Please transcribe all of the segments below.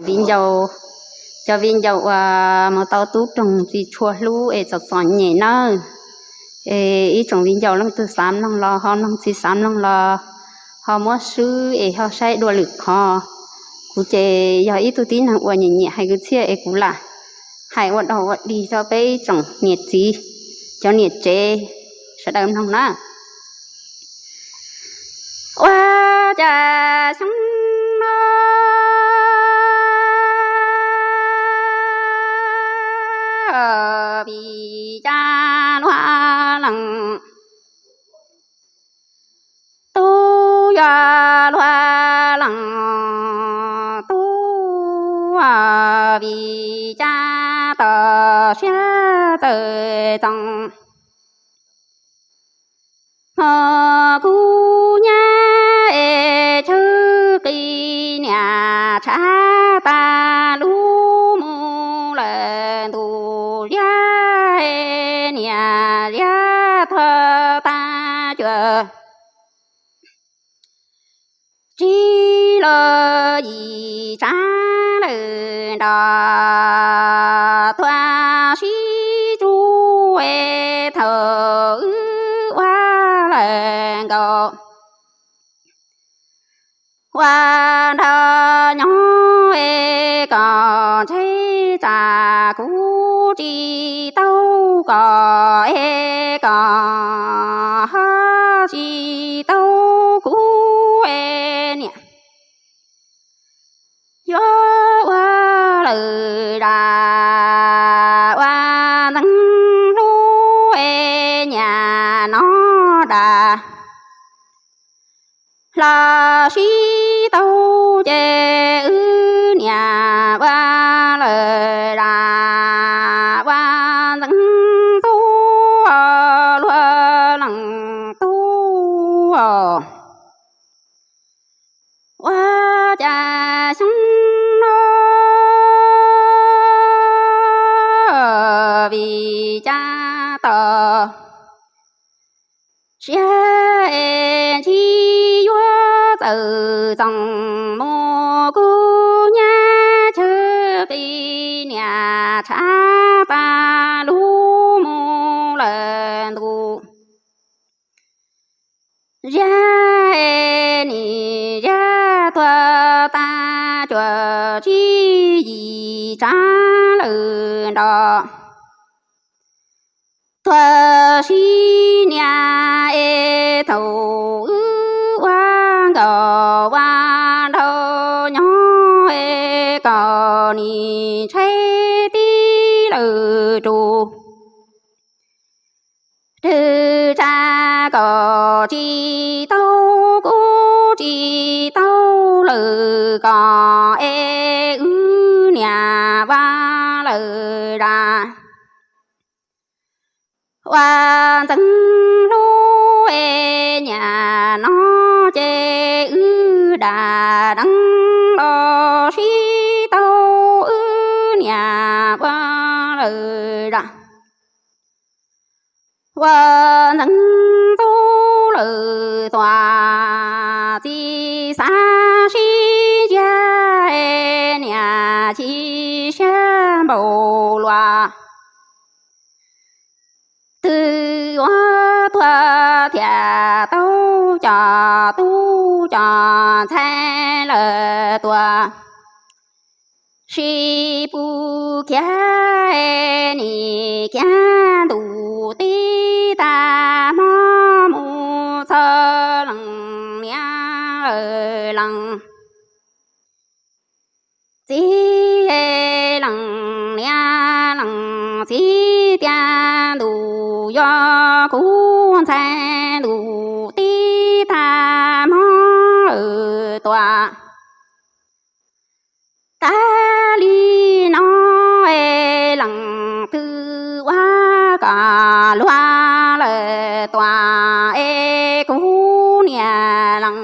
Viv ncaus, cov viv ncaus uas mus tau tub roog txiv tshua hlub es txom txom nyem nawb. Es ib tsoom viv ncaus leej twg xav mloog los ho mloog, tsis xav mloog los ho muab swb es ho saib dua lwm qhov. Kuv ces yog ib tug tib neeg uas nyiam nyiam hais kwv txhiaj es kuv lam hais ua dog ua dig rau peb ib tsoom niam txiv, cov niam tsev sawv daws mloog na. Ua cas xyoo no vim cas luag lees, tub yuav luag lees tub, vim cas txaus siab txawm txoos. Hmo kub nyab es chaw qis niam tshav tas lub mus lawm ntuj ziab, niam ziab tuag tas cuam tsib los yim tsav lawm nrov, tuag sib tsuj es thaum wb ua lawm nkaus. Ua nrog nyob es kom ntshe tsam kuv tsis tau kom es kom ho tsis tau kuv es niam yuav ua lawm zam ua ntxeev hlub es nyiam noj dam los sib tau ces wb niam ua lawm zam ua ntxeev tub, luag lees tub. Ua cas xyoo no vim cas txaus siab es ntshe yuav txawm txoos mus kub nyab chaw qis niam tshav tas lub mus lawm ntuj ziab, nim ziab tuag tas cuam tsib yim tsav lawm nrov. Tuag sib nias es thaum wb ua nkaus ua nraug nyob es kom nim ntshe tib lawm rus. Twb tsa kom tsis tau kuv tsis tau lawm kom es wb niam ua lawm zam ua ntxeev hlub es nyiam noj ces wb dam deev los sib tau wb niam ua lawm zam ua ntxeev tub lawm tuam txiv xav sib ntsia es niam chim siab npaum luas. Twb yuav tuag thiaj tau cov tub cov ntxhais lawm tuam sib pub khiav es nim khiav ntuj tib tag hmo mus txog leej niam lawm leej txiv, leej niam leej txiv tias ntuj yuav kuv ntxhais ntuj tib tag hmo lawm tuam. Tas li no es leej twg ua kom luag lawm tuam es kuv niam leej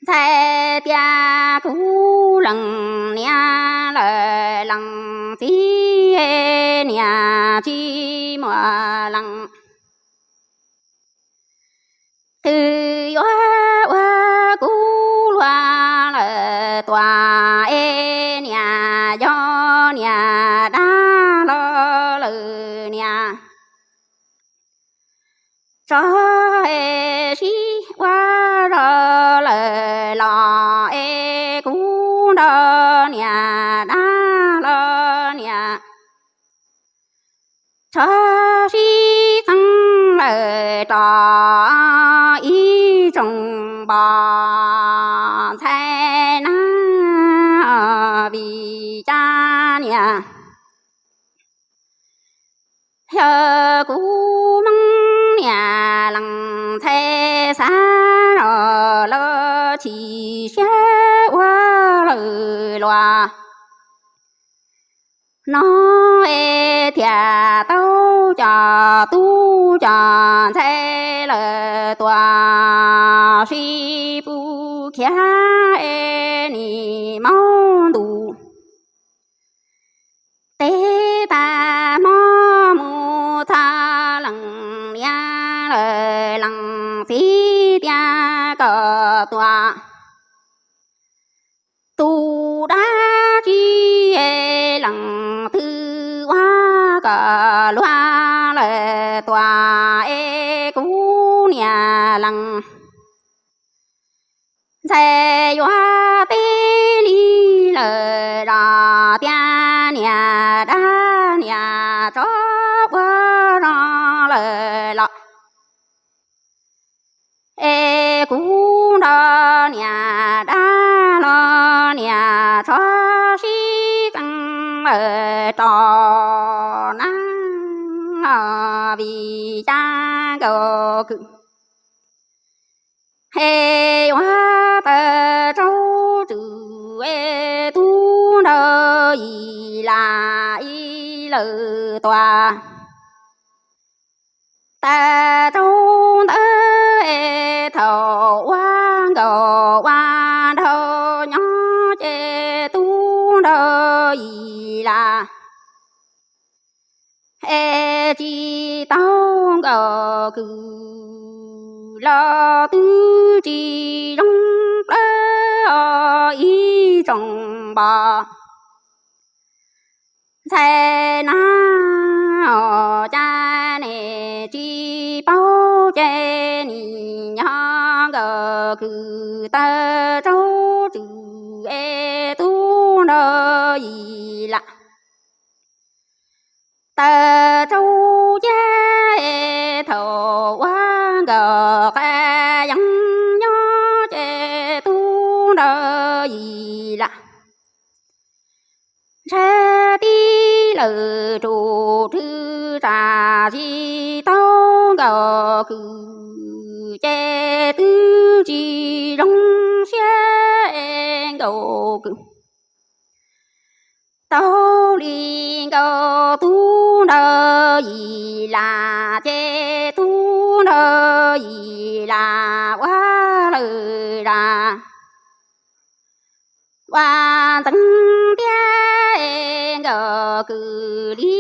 ntxhais tias kuv leej niam lawm leej txiv niam tsis muaj leej twg yuav ua kuv luag lawm tso es sib ua zog lawm los es kuv nrog niam dab los niam tso sib qeeb lawm rov ib tsoom npos ntxhais na. Vim cas niam yog kuv Hmoob niam lees ntxhais xav los los chim siab ua lawm luas no es thiaj tau cov tub cov ntxhais lawm tuaj sib pub khiav es nim maub ntuj teb tag hmo mus txog leej niam lawm leej txiv tias kom tuaj tus dab tsi leej twg ua kom luag lawm tuaj es kuv niam lees ntxhais yuav teb li lawm los tias niam dab niam tsov ua zoo lawm los es kuv nrog niam dab los niam tsov sib qeeb lawm rov na. Vim cas nkauj kws es yuav tawm rau tswv es tub nrog yim lam ib lawm tuaj tawm rau ntawd es thaum ua nkauj ua nraug nyob ces tub nrog yim lam es tsis tau nkauj kws los twb tsis zoo plawv os ib tsoom npos ntxhais na. Cas nej tsis paub ces nim nyob nkauj kws tawm rau tswv es tub nrog yim lam tawm rau cag es thaum ua nkauj qas yees nyob ces tub nrog yim lam ntshav tib lawm rus rwg tsam tsis tau nkauj kws ces twb tsis zoo siab es nkauj kws tau li nkauj tub nrog yim lam ces tub nrog yim lam ua lawm zam ua ntxeev tiag es nkauj kws li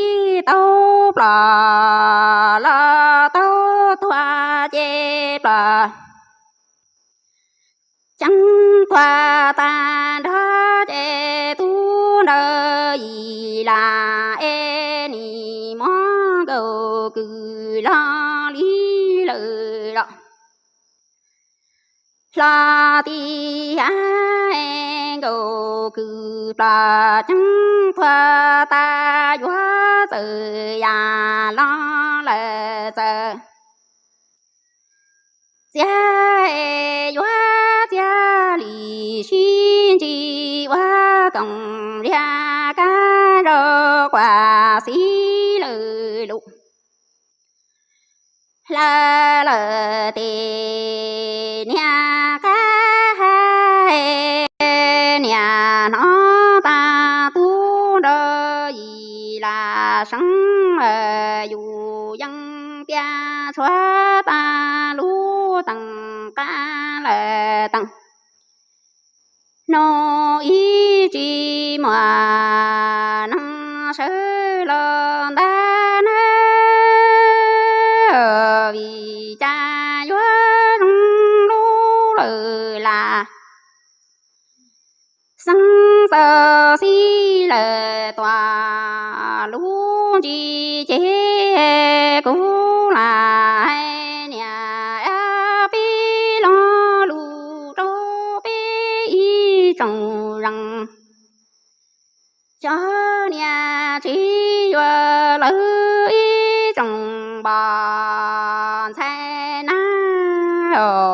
tau plos los tau tuag ces plos ceeb tuag tag nrho ces tub nrog yim lam es nim muab nkauj kws log li lawm los hlo tiag es nkauj kws plos ceeb tuag tag yuav txawm yam los lawm txawm txiag es yuav txiag li sib ntsib ua koom liag kab zog quas xib lawm lus hlawv lawm tes niag qab niam hnov tag tub nrog yim lam seev lawm yus yeej tias tshuav tag lub teem qab lawm teem hnub ib tsis muaj neeg sawv los ntag na. Vim cas yuav zoo lub lawm las xeeb txaus xib lawm tuaj lub ntsis ces kuv lam hais niam tsoom zoo, cov niam txiv yuav lawv ib tsoom npoj ntxhais nab.